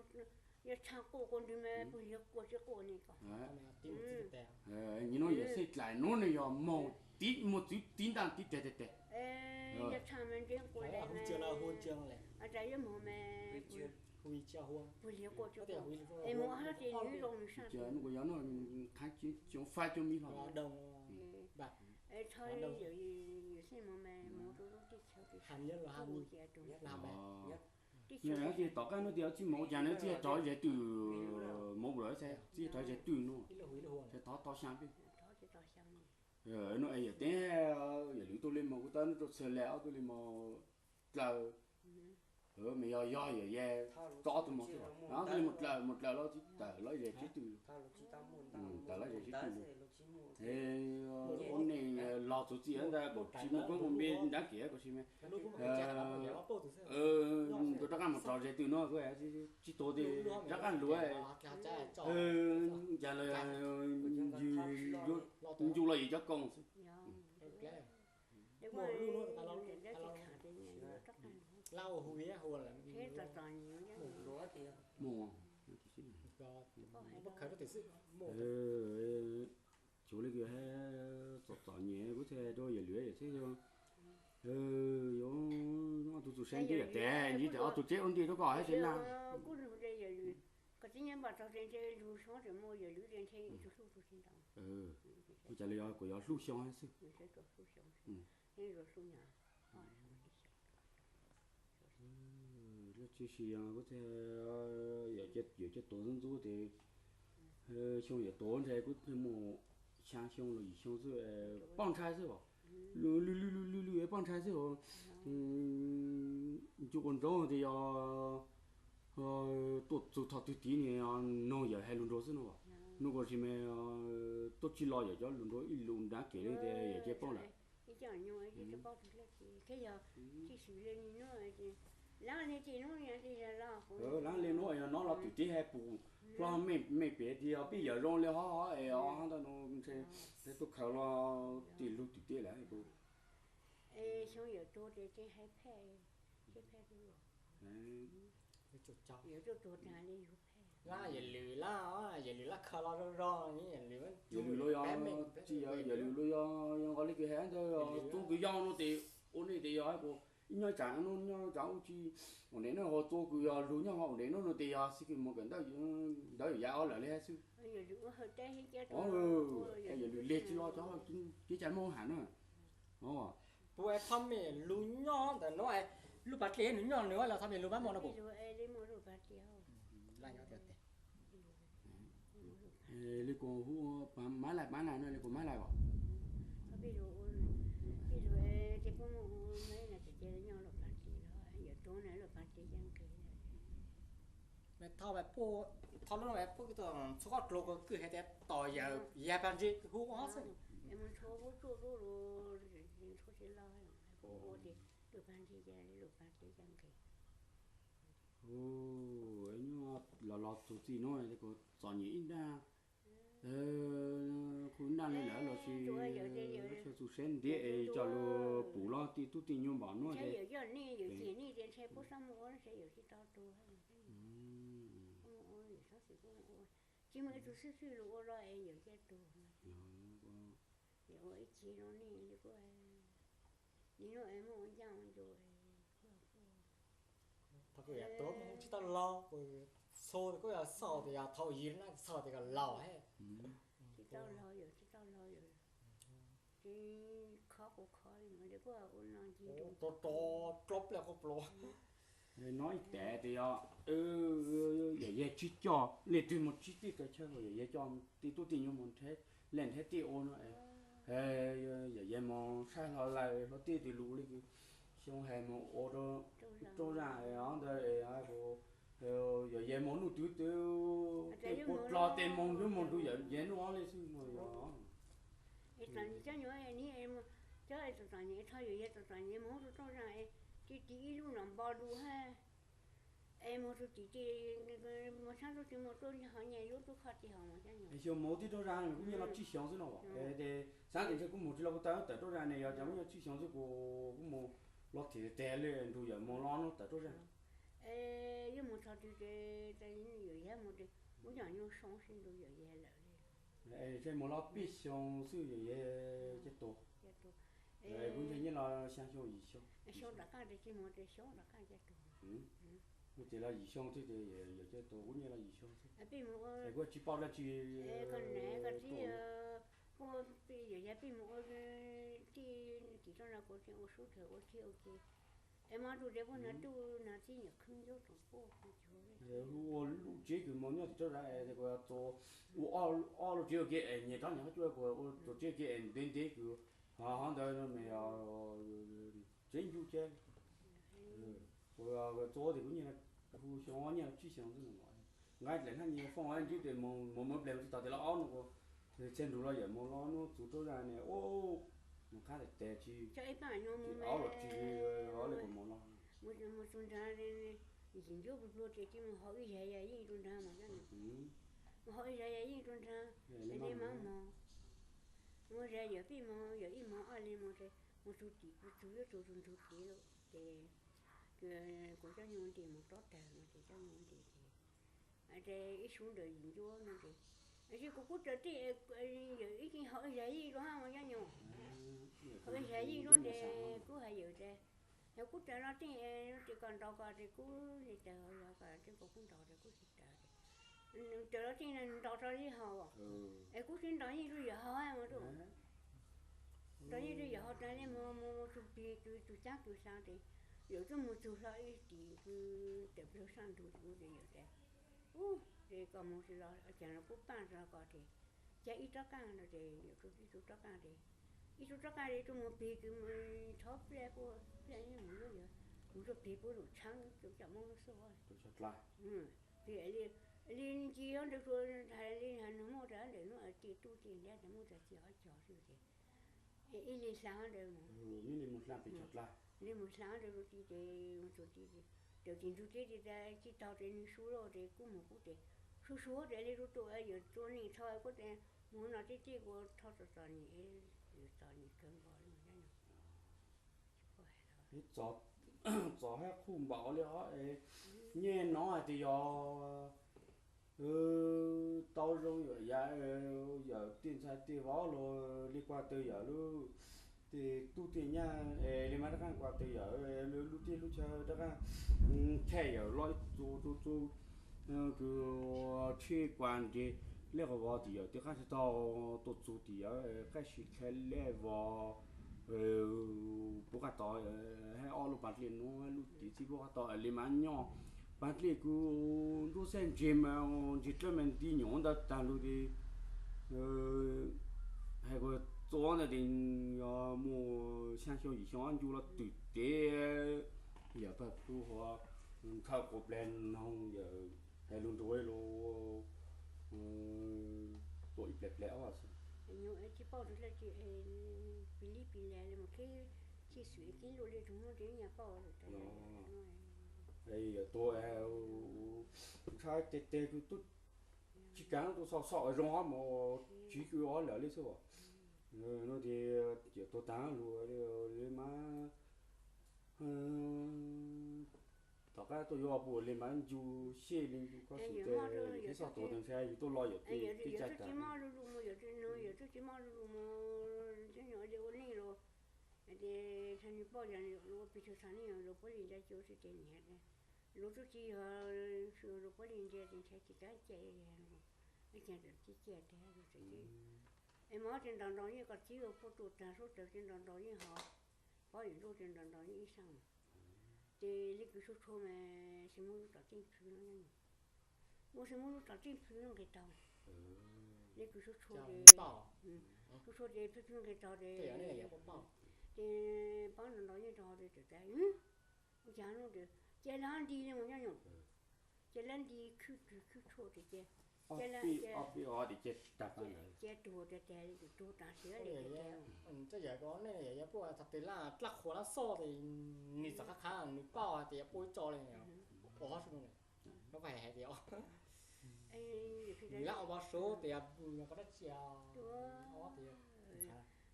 yog tshaj quaj quas ntws mas puag liag quaj tsis quaj ni ko. Nim no yawm txiv dlaim no nws yog mus tib mus txwv tib ntaj tib teg teg teg. Yog tshaj mas ntseeg quaj li mas, tas yuav mus mas puag liag quaj tsis quaj, es mus hab ces nws zoo nws sab. Nub kuv yog no qhab tsis coob faib coob mi hlo. Thov yawm txiv mus mas mus rau lub teb chaws teb chaws. Tom qab no tias txiv mus ua cas nws txiv rov zes twm, mus ua lawm txiv rov zes twm no, txhais tau tau xyaa peb. No es yawm teb, yawm lwm tug li mus kuv tau nub rau txhia li ob tug li mus dlawm, mas yog yog yawm yawm tso ob tug mus xwb, ob tug li mus dlawm mus dlawm los tsis tawm los zes tsis twm. Tawm los zes tsis twm. Ua neej los txuv txim ntag, kaum tsis muaj koob muaj npe nrab kev kaum tsis me, tus rov qab mus rov zes twm no tsis tuag tias rov qab luag, cas los ncu los yus cov koom xwb. Cuag li kws txom txom nyem kuv thiaj rau yawm lwm yawm teb, yuav ob tug txus saib ntiab yawm tes ntsib tias ob tug tsev ua nti rau koj hab tsev na. Koj txiv nyob npaj txog tias ntshe lug xyoo tseem muaj yawm lwm tias ntshe ib tug hlub tug tsis ntau. Ua cas li yog kuv yuav hlub xyoo hab xwb. Hlub nyab. Tsis si kuv thiaj yuav coj tuav ntxub ntxub tias xyoo yuav tuav ntshe kuv thiaj muaj xyaa xyoo los yim xyoo xwb, poj ntshai xwb os. Lwj lwj lwj lwj poj ntshai xwb os. Ncu ua ntsoov tias yog tuaj txug thaum twg tid ni noog yawm hais lus nrog xwb no. Nub kuv sis mas tuaj tsis los yawm cov lus nrog ib lus nrab kev li tias yawm cia poob lawm. Lab li nub yog no los twm teb hais pum hlo mej pem tias yog peb yawm zoo li ho es ntawm no ntshe tuaj khaws los tim lug twm teb lawm. Xyoo yawm tuag ces hais phaj, yawm tuag tag li yug phaj. Lab yawm lwm lab, yawm lwm lab khaws los zog zog, yawm lwm los yog, tsis yog yawm lwm los yog, yog nqos li kws hais ntawd, txua kws yog no tes ua nej tes yog kuv ib nyob tsam no nyob tsam ub tsis ua ntej no, ho txua kws yog lug nyob ho ua ntej no no tes yog xib kws mus kawm ntawv yav ob lawm li hab xwb. Yawm lwm lig tsis los cov kev cai muaj ham na. Puas txhob mej lug nyob ntawm no, lub pas dlej nws nyob nws los txhob mej lug pab muaj no kuv. Li kuv hu pab mab lais pab na no li kuv mab lais os. Thov lub no puj txhua koj dluag ko kwj hais tias tom yawm yag pag ntsig hu ob xwb. Nyob los los txug txij nuav kuv txom nyem ib nrab, kuv nrab li lawm los sis txug sab ntiab es coj lug pum los tej tub tej nyuag npaum nuav ces tsis muaj ib tug xib xwb lug ua los es yawm cia tuag. Ua ib txhis no ne, nim no es muaj ua ncaj ua ncu. Thaum kuv yog tuav mus tsis tau laus, kuv txhua kuv yog xaus tias yog thaum yim na txog tias kom laus he. Tsis tau laus yawm, tsis tau laus yawm. Tsis khov kuv khov li mas li kuj ua no ncig rau rau rau plaub kuj pluav. No ib tes tias yog yawm yawg tsis coj leej twg mus tsis txij kawg chaw, yawm yawg coj tej tub tej nyuag mus nrhiav leej nrhiav tej ua no, yawm yawg mus saib hlo lawm hlo tej tes lus li kws Xyoo hais mus ua rau zaj ntawd, yog yog moog nuj twg twb puab dlog tes moog, moog rua yawm yij nuj ob li xwb no yog. Txom nyem cov nyuam, cov txom nyem, txom nyem moog rua rau zaj, tib ib lub no npo du hab, es moog rua tim, moog tshab tub tsi moog tuaj ho nyiaj yuav tub kho tsi ho moog cov nyuam. Xyoo moog tib rau zaj kuv nyiaj los tsib xyoos xwb no, es xav tias ntshe kuv moog tsi los kuv tawm tawm rau zaj ne, yog cov kuv nyiaj tsib xyoos xwb kuv, kuv moog los thim teg le nrug yawm moog los nub tawm rau zaj. Yuav moog txog twg ces yawm yij moog, kuv nyuam nyuaj soob sib nrug yawm yij lawm li. Ntshe moog los peb xyoo xwb yawm yij caj tuag. Kuv ntshe nyiaj los xyaa xyoo yim xyoo. Xyoo tom qaab tes tsi moog tes xyoo tom qaab caj tuag. Ces los yim xyoo xwb tes yawm caj tuag, kuv nyiaj los yim xyoo xwb. Kuv tsi paub dlaab tsi. Kuv, yawm yij peb moog ua tij tim rau no kuv tseem ua sub thawm ua tij ua ke. Es moog rua tes puab nag tuj nag txib nyuam khwb ncub tsoom puj hu ua lub tsev kws moog nyob tim rau zaj es kuv txua ua ob lub tsev ua ke es nyias rov nyias qab cuab, kuv ua txua tsev ua ke es ntev ntev kws ho ntawd no mas yog tsev ncu cab. Kuv txua tes kuv nyiaj hu xyoo nyiaj tsib xyoo xwb no. Nqaij dlaim hnab nyiaj foob ntsib tes moog moog ple tsi tau tes los ob nub, txhia nrug los yawm moog los nub txug rau zaj ne, moog qab tes tsi, aub los tsi, ob le kuv moog los. Moog txug nraag, yim ncuab plhuav plhuav tes tsi moog hau ib zag yaj yeej rua nraag mas, moog hau ib zag yaj yeej rua nraag, es le maab moog, moog zag yawm peb moog, yawm ib moog ob le moog tes moog txug tim, txug yuav txug txug ntug kev lawm tes kuv cov nyuj nti moog rov tawg no tes cov nyuj nti tes tes ib sub ntawm yim ncuab no tes, tab sis kuv kub raws tij, yawm ib tsi hau ib zag yeej rua hab moog cov nyuam, hau ib zag yeej rua tes kub has yawm tes, yog kub raws los tij, tes kom ntaus ko tes kub tsi raws, yog kom tseeb kub ntaus tes kub tsi raws. Raws los tij ntaus rau yeej haus, es kub tsi ntaus yeej rua yawm haus mas rua. Ntaus yeej rua yawm haus tas le moog moog txug pig kws txug caab kws hla tes yawm tub moog txug hlo ib tim kws tawm plawg sab ntug kuv tes yawm tes, ub, tes koj moog tsi los caag los kub paaj tsi los ko tes, ca ib rob qaaj no tes yawm tub ib tug rob qaaj tes, ib tug rob qaaj tes tub moog pig kws moog thov pliaj puab pliaj yeej moog lub yawg moog rua pig puab lug tshaab rua cov Moob lub xub. Pig li ntsis ob ntawd rua, has li has nug muaj tas ntawm nub tij tub tij ntiab tas muaj tas txij ob cog xwb tes ib li hla ntawd moog, li moog hla ntawd rua tij tes, tug tij, tug tij ntug tij tes tsi taug tes nwg sub lawm tes kub moog kub tes, sub sub tes li rua tus yawm txua neeg tho kub tes moog no tij tij kuv thov txom txom nyem, yawm txom nyem kawg nkaus li. Txom hab qhuj npaum li os, nyaj nov hais tias yog tau zoo yawm yav, yawm tej ntxhais tej vauv los li kua taw yawm lub, tej tub tej nyab es li mas rov qaab kua taw yawm, lub teb lub chaw rov qaab thaj yawm los txua txua txua, kws tsheb kua nres lej qhov vov tim yawm tej qaab tsi tau tuaj txug tim yawm, qaib sib dlha lej vov puab qaab tod, hab ob lub pav dlej nuav lub tim txhib puab qaab tod li mas nyob pav dlej kws nruab xab ntseg mas ntseg dlawb mas nti nyuam ntawd tag lug tes hais kuas txua ntawd tes yog muaj xyaa xyoo yim xyoo ob ncu los twm tev yawm pawg plhu hov ntshaw quas pleg noog yawm hais lug nrug lug tua ib pleg pleg ob xwb. Tsis paub tug dlaab tsi, pig lib pig le le mus kib txhij xwm kib luj le tug Hmoob tes nyaj paub. Yawm tua ntshai tes teg kws tub tsis kav tus xaus xaus zoo hab mus tsiv kws ob lawm li xwb as. No tes yawm tua taag lug li mas tom qab tuaj yuav puas li mas ncu xyej li ncu koj xwm tes yawm teb xoj tuag tes ntshai yus tuaj lo yawm tes teb tsa tas. Yawm tub tsis mob lug lug mus, yawm tub tsis mob lug lug mus, cov nyuam li ua neej lug. Tes ntshai nwg paub yog lug ua pig tug txha neej lug puab li ntsa cu xwb tes niam lug tub tsis yog lug puab li ntsa tes ntshai tsis kav cai, ib caag tawm tib cai tes es mog tes ntaus ntaus yeej koj txiv ua puab tua taag sub taws tes ntaus ntaus yeej ho, pob yawm ntuj tes ntaus ntaus yeej ib saab. Ces li kws tshua tshua mas tsis muaj lub tom tseej plhws no, muaj tsis muaj lub tom tseej plhws nqis taug. Li kws tshua tshua, tshua tshua tes plhws plhws nqis taug tes Ces pab nrov nrov yeej rau hauv tes tas, ua cas no ces lab nti li mas nyob nyob, ces lab nti khwb khwb tshuaj ces, ob peb ob ces tag, ces tuag tas tas li, tuag tas siav li. Txoj yam ko nej yog puj txog tes laj dlaj qhua lab xoj tes nws txawm qab qhab nws pauj hais tias yuav puj ib tso li, ua ob su no, koj hais hais tias nws lab ua pov suav tias yog qhov dab tsi, ob tias,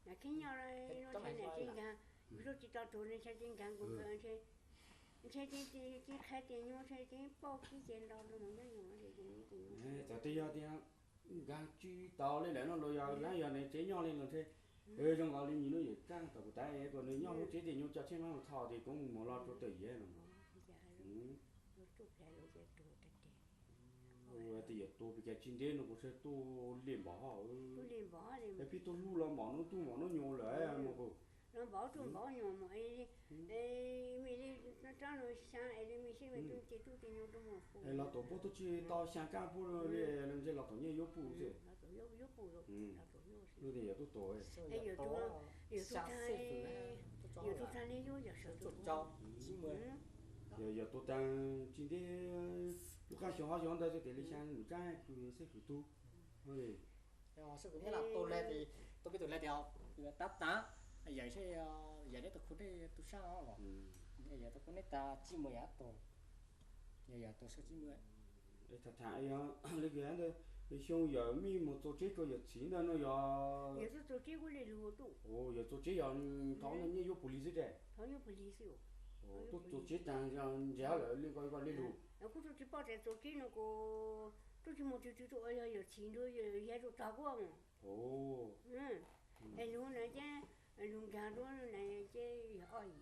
na khib nyob, ntshe tsis tau tuag ne, ntshe tsis nkag nkaus, ntshe tsis qhia tias nyuaj, ntshe tsis pauj kib ces nto no mas nyob nyob. Txawm tias yog tias nkag tsis tau li lawm no los yog lab yog nws tsev nyob li los ntshe zoo nkaus li nws lub yawm tsab tom kuv tas kom nws nyob hauv tsev tias nyuag cov tsheb mab mus tho tias kuv mus mus los rau tawm yiav no. Tias yuav tuag pes cas tsis ntev no kuv saib tuaj liaj npom hos, pib tuaj hlub los npom hnub tuaj npom hnub nyuas lawm mas. Los npom tuaj npom nyuas mus, me li rab no xyaa es li me siab me tub ces tub ces nyuas rau mus. Los tuam puab tub tsis tau xyaa kab puab li, ntshe los tuam nyiaj yuav puj xwb. Lub tias yog tuaj tuam, yog tuaj tag li yuav yog sawv tuaj, yog tuaj tag tsis ntev, lub qab xyoo ob xyoo ntawd xwb tias li xyaa nws tsab kws xeb kws tug. Seb kuv nyob los tus le, tus peb tus le tias tab tas, yawm seb yawm neb tus khu nej tus sab os, yawm tus khu nej tas tsib mus yam tus, yawm yawm tus sab tsib mus. Tham tham li ntawd, xyoo yawm mej mus txuas tsheb rau yawm txiv ntawd no yog, yawm txuas tsheb yog thov nyiaj yuav puj li xwb ces, tuaj txuas tsheb tas ntsia lawm li ko li ko li lug. Kuv tsis paub tias txuas tsheb no kuv tub tsis mus tsis tsis tau, yog yawm txiv nrog yawm yaj tus tog kuj mus. Es lug na ces lug nkag rau na ces yog ob yim.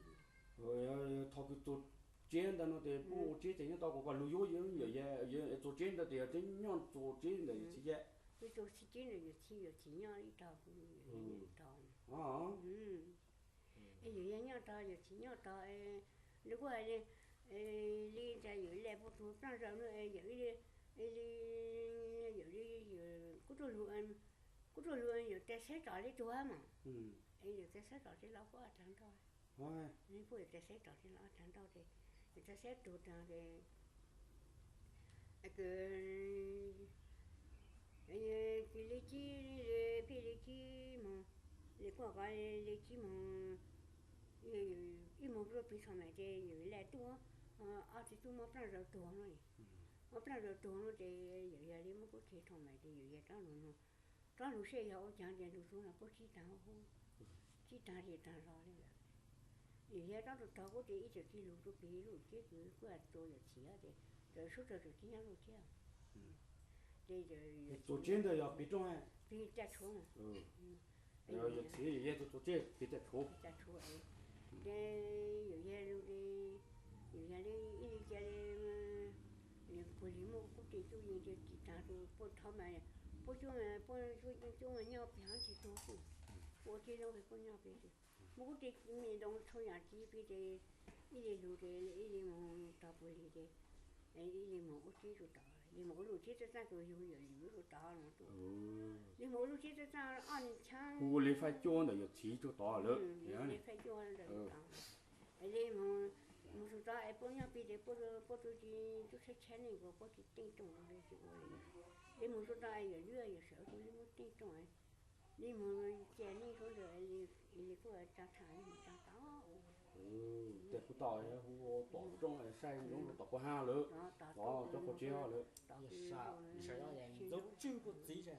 Thov kws txuas tsheb ntawd no tes puj ua tsheb ces nyob tau kuv kom lug yuav yawm yaj txuas tsheb ntawd tes yog tseeb nyob txuas tsheb ntawm yawm txiv yaj. Txuas tsheb ntawm yawm txiv, yawm txiv nyob ib tog, kuv ib tog. Es yawm yaj nyob tog, yawm txiv nyob tog, lawv kuj hais li, li cas yawm laj puj tug plaaj zaug no yawm li, yawm li, kuj tuaj lug, kuj tuaj lug yawm tas xeb tom li tuag mas, es yawm tas xeb tom tsis los puab tag nrho. Puab yawm tas xeb tom tsis los tag nrho ces, yawm tas xeb tuag tag ces, li tsib, peb li tsib moos, li kuj ko li tsib moos, ib moos rau pem thaum mam ces yawm laj tuaj, ob txiv tub muab plaaj zaug tuag no, muab plaaj zaug tuag no ces yawm yaj li muab kuj tseg thaum mam ces yawm yaj rov lug no, rov lug seb yog ua caag ces lug txug no puab tsib tag, tsib tag ces tag zog li lawm. Yawm yaj rov lug tog kuj ces ib txwm tig lug rau pem lub tsheb kws kuj txuas yawm txiv ces, txawm sub txawm tsis nyob lub tsheb. Ces txuas tsheb ntawd yog pem rooj, pem caj tshuv. Yawm txiv yawm yaj txuas tsheb pem caj tshuv. Ces yawm yaj lug, yawm yaj li ib li cas li, puag li muab kuj tes tuaj yeej tsis tag tus puab thov mas, puab cuab, puab cuab mas nyob pem hov tsis tuag xwb, puab ua tsheb zoo pem puab nyob pem xwb. Muab kuj tes me doo tshuaj yam txiv pem ces ib li lug ces ib li moog tog puag li ces ib li moog ua tsheb rau tod, li moog ua lub tsheb txaj txaj tus yug yawm lwm rau tod no tuaj, li moog ua lub tsheb txaj txaj ob neeg tshaab. Hu ua li faib cuab ntawm yawm txiv rau tod lawm, li faib cuab ntawm tod. Li moog, moog txug tod es puab nyob pem ces puab tub tsis tub tshaib tshaib neej kuas puab tsis teej rooj li tsis ua li. Li moog txug tod es yawm lwm yawm sawv tus li muab teej rooj, li moog cia neej suav ntawd li kuj tsa tham li moog tsa tod. Tej kuj tau hu ua tom rooj saib zoo rau tom puag hav lawm, cov qhov tsev lawm. Ntxauv Tswb puag txiv sawv,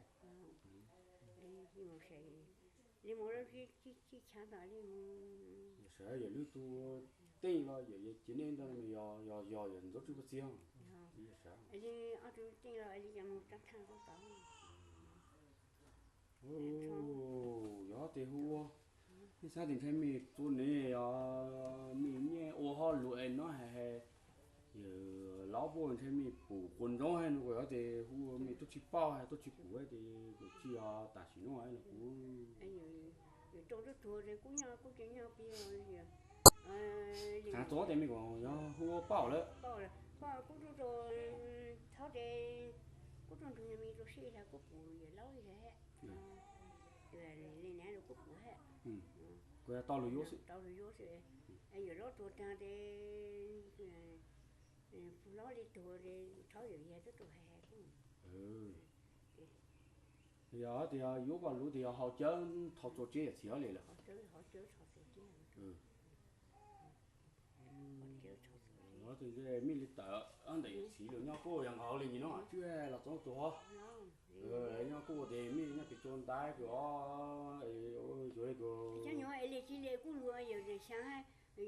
li moog tsis tshaib tod li moog. Sawv yawm lwm tug teej los yawm yaj cia neej ntawd yog, yog yawm Ntxauv Tswb puag txiv. Li ob tug teej los li cas moog tsa tham rau tod. Yog tes hu ua, mej xav tias ntshai mej txua nev os, mej nyiaj ua hauj lwm es no hais, yawm laub puab ntshai mej pum quas ntsoov hais no kuj yog tes hu ua mej tuaj tsis paub hais tuaj tsis pum tes kuj tsis yog tam sim no los kuv, yawm tub tuag tes kuj nyob kuj tsis nyob pem, txog tes mej kuj yog hu ua paub lawm. Paub kuj tuaj rau, thaum tes kuj tuaj nrug yawg me rau seb yog kuj pum yawm laub yawm, li na los kuj pum hab. Tau lus yuav xwb. Tau lus yuav xwb. Yawm zaub tuag tag ces pug hlob li tuag ces txhob yawm yag tuaj tuaj hais hais kuj. Yog tias yuav koj lus tias yog haus cawv tho txua tsiab yawm txiv li lawm. Mej li tawm ntawm yawm txiv lawm nyob kuj yog nkaus li nyuam no tswb los txob tuag. Nyob kuj tias mej nyob pem tsuas ntaiv kws os, yuav kws. Cov nyuam es li tsis li kuj luag yawm xyaa,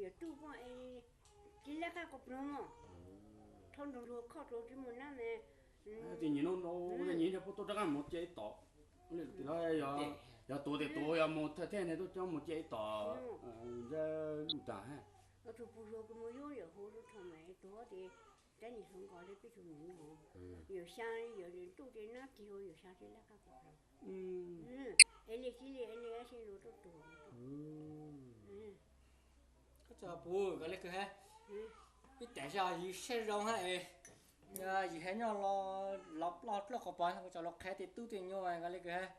yawm tuj poj es tsis laj qab koj plog mog. Thab nrug luag khoj rua tsis muaj nab mas. Tias nyuam no no nyiam nyiam puab tuaj rov qab mus cia ib tom. Yog tuag tias tuag yog mus thawj thej ne tuaj coj mus cia ib tom. Ntsab luj tag hab. Tug pug luag kws mus yuav yawm hu lub thaum mas tuag ces tab nim hluas nkaus li peb tug mus yawm xyaa yawm tuj ces nab kis hu yawm xyaa tsis laj qab koj plog. Es li tsis li es li sib luag tuaj tuag. Koj tso puv koj li kws hab. Ib tam sim yus saib zoo hab es yus has nyob los ploj dlawb qhov pos koj tso los qhia tias tub tias nyuam koj li kws hab.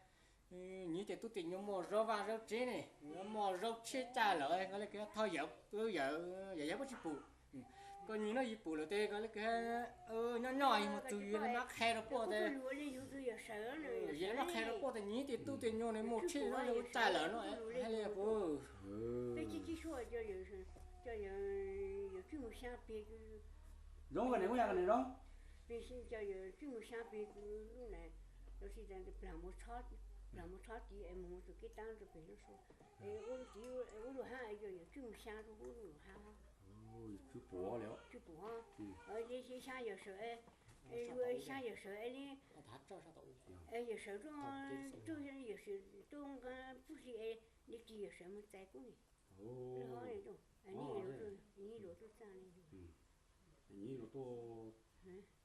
Nyiam tias tub tias nyuam muaj zaub vaj zaub tsev ne, muaj zaub tsheb caj lawm koj li kws hab, thov yawm, yawm yawg puab tsis pum. Koj nyiam no yus pum lawm tes koj li kws hab, nyob nyob yus mus txug yus li mab qhia rau puab tes, yus li mab qhia rau puab tes nyiam tias tub tias nyuam ne muaj tsheb zaub tsheb caj lawm no hab li puv. Peb tsis tsis suaj cov yawm tsis mus xyaa peg kws zoo koj ne muab yog koj ne zoo. Peb tsis cov yawm tsis mus xyaa peg kws lub na, lawv tsis tas plag mus txhob, plag mus txhob tiv es mus mus tus kev taab rau peg lub sua. Es ua lub tiv ua lub hab es cov yawm tsis mus xyaa rau ub lub hab. Tsis pum li, tsis pum. Xyaa yawm sawv, xyaa yawm sawv es li, yawm sawv tuaj, tuaj yawm sawv tuaj nqa pub si es li tsis yawm sawv mus txais kub ne. Nyiam luag tuaj txaj li, nyiam luag tuaj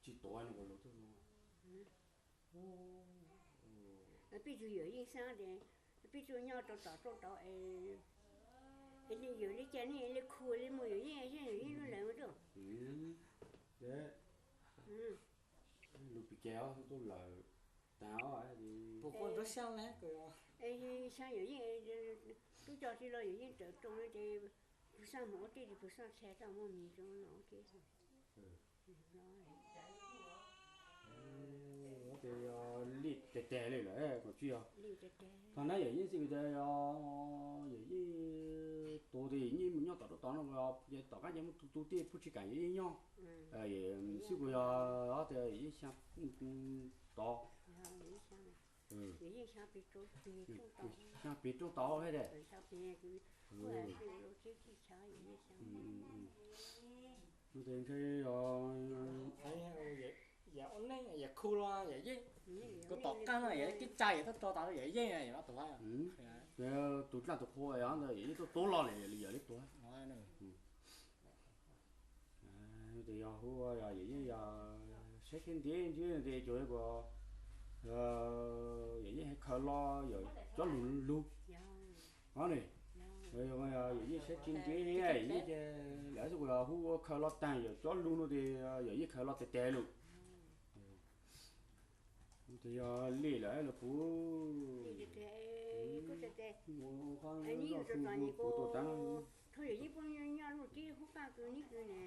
tsis tuav luag tuaj. Peb tug yawm yeej xaab tes, peb tug nyob rau tom rau tod es, es li yawm li cas ne li khu li mus yawm yeej, yawm yeej lub lawm tuaj. Lub pis ces tuaj lawm tag. Xyaa yawm yeej, tub coj tsis los yawm yeej rawm roo li tes, pug xaj mus ua teb tes pug xaj txhia tau muaj mis rau los ua teb. Tes yog li tes tes li lawm kuj tsis yog. Thaum nab yawm yeej xij kws tas yog yawm yeej tuag tes yawm yeej mus nyob tom rau tod no, tom qab ces muaj tug tub tij pub tsis kam yawm yeej nyob. Xib kuj yog tias yawm yeej xyaa tod, xyaa peg rooj tod hab de. Tes ntshe yog, yawm khu los yawm yeej, kuv tom qab no yawm tib tsa yawm tuaj tso tas yawm yeej yawm no tuag. Tus dlaaj tus qhua ntawd yawm yeej tuaj tuag los li yawm li tuag. Tes yog hu yog yawm yeej yog saib thiab ntiab ntsib tes cuag kuv, yawm yeej hais khaws los yawm cov lug lug. Ob ne, yawm yeej saib tsis ntiab yeej ces lawv xwb kuv yog hu ua khaws los taag yawm cov lug no tes yawm yeej khaws los tes tes lug. Tes yog li lawm los puv, puv tuaj taag. Thov yawm yeej pub nyob lub tib hub qaj kws nib kws ne,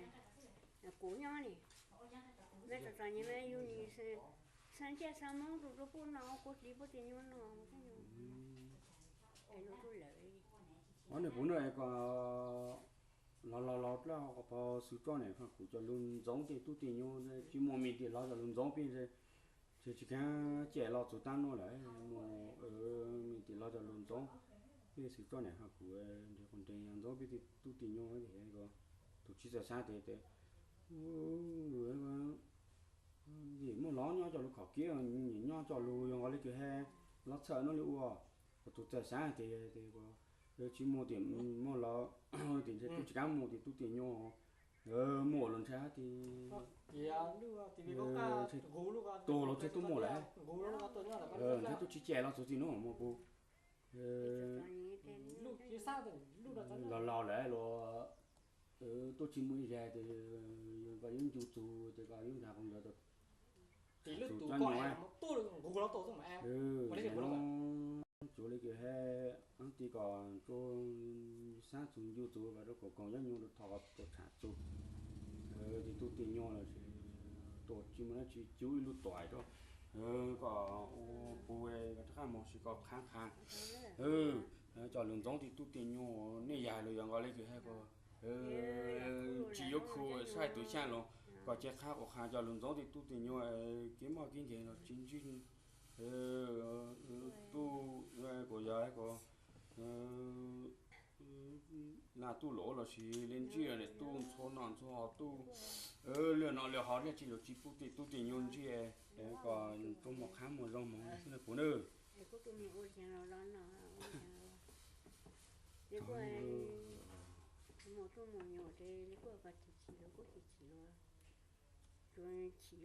kuv nyob ne, mej txom txom nyem mas yug nim xaa ntsaj xaa moob rau rau puab noj, puab txiv puab tij nyuab noj. Ob ne puv no es koj los los los dlawb qhov pos xwv tso ne, kuv cov lug ntxoov peb tub tij nyuab tsis muaj me ntsis hlob cov lug ntxoov peb, tsis khav cem los txug taab nuav lawm, muaj me ntsis hlob cov lug ntxoov peb xwv tso ne, kuv nreg quas nreg ntxoov peb tub tij nyuab, tus tsis txawj xaav tes tes muaj hlob nyob coj lug khov kiv, nyob coj lug yog nkaus le kws hab, los txhawj nuav li ua, tus txawj xaav tes tes tsis muaj tes muaj los tes ntshe tub tsis kav muaj tes tub tij nyuab muaj los ntshai tes tuag los ntshe tub muaj lawm. Ntshe tub tsis cem los txug txij nuav muaj puv, los laus lawm los tub tsis muaj ib zag tes koj yuav ncu txug tes koj yuav nkaag qoo ntawd txug cov nyuam, tsuav li kws hab Ti kom rau xab txug ncu txug vas rau koom koom yob nyuj rau thov rau tsham txug. Ces tub tiag nyuag los sis tuam tsis muaj dab tsi, cub ib lub tuam rau kom ua puv rov qab mus sis kom qhab qha. Cov lus ntxoov ti tub tiag nyuag nej yag lug yog nkaus le kws hais ko, tsis yuav khu saib tus xyaab los kom ces qhab kom qha cov lus ntxoov ti tub tiag nyuag kev moj kev nkeeg los tsis ntsib. Tub kuv yog ko la tub luj los sis le ntsib tub ntxhua noj ntxhua haus tub lwm no lwm haus dab tsi los tsis pub tej tub tej nyuag ntsib kom tub muaj qhab muaj zoo mus xwb na puv nawb. Chim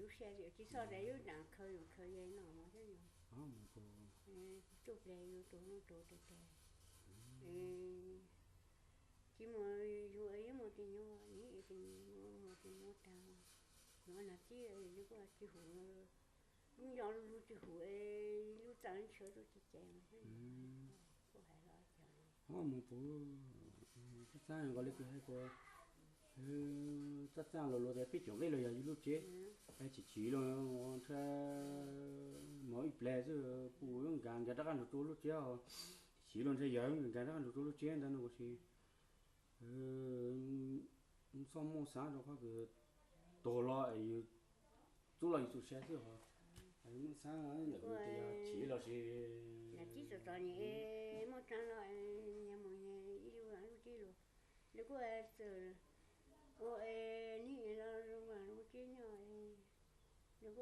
lub sij hawm tsis txhob tas lub nram khaws yus khaws ze no mog, tuaj ple yus tus hnub tus tes tes. Tsis muaj yus es yuav muaj tus nyuj, nws es tus nyuj muaj tus nyuj tag, yuav nag txib yus kuj tsis hum, lub nco lub lub tsis hum es lub txaj ntshaw tuaj tsis ces mas kuj hais los cas. Mus puv, txaj txaj nkaus li kws hais ko, txaj txaj los luag tias peb caug nqi los yog yus lub tsev, es chim chim los nrhiav mov ib pliag xwb pub nkag nkag rov qab los rau lub tsev, chim chim los nrhiav yawg nkag rov qab los rau lub tsev ntawd no ua si. Txhob muaj xav rau qhov kws tuag los es yus txub los yus txus siab xwb ho. Muaj xav ntawm kws yog chim los sis tib txom txom nyem muaj tsav los nyias mus nyias ib lub lub tsev los, nws kuj txawm ua es nig los zoo zoo tsev nyob, nws kuj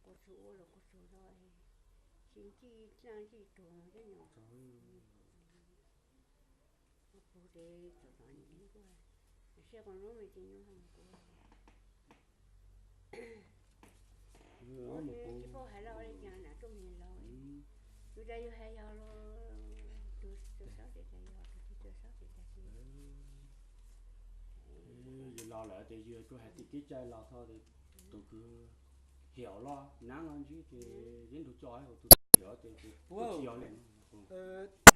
quas txug ua los quas txug los, tsis ntsib dlaab ntsib tuag thiab nyuam. Kuv tes txom txom nyem kuj, siab quas lub me tes nyuaj mus kuv tsis paub hais los ua li cas nam tuaj me laus. Yus tas yus hais yog los, tus txawj saib tes tas yog, tus tsis txawj saib tes tas tsis. Yus los lawm ces yus tsuas hais tim kev cai los tho, tus kws hiam los nab los ntsib ces yeej nrug coj, tus hiam ces kuj tsis yog li no.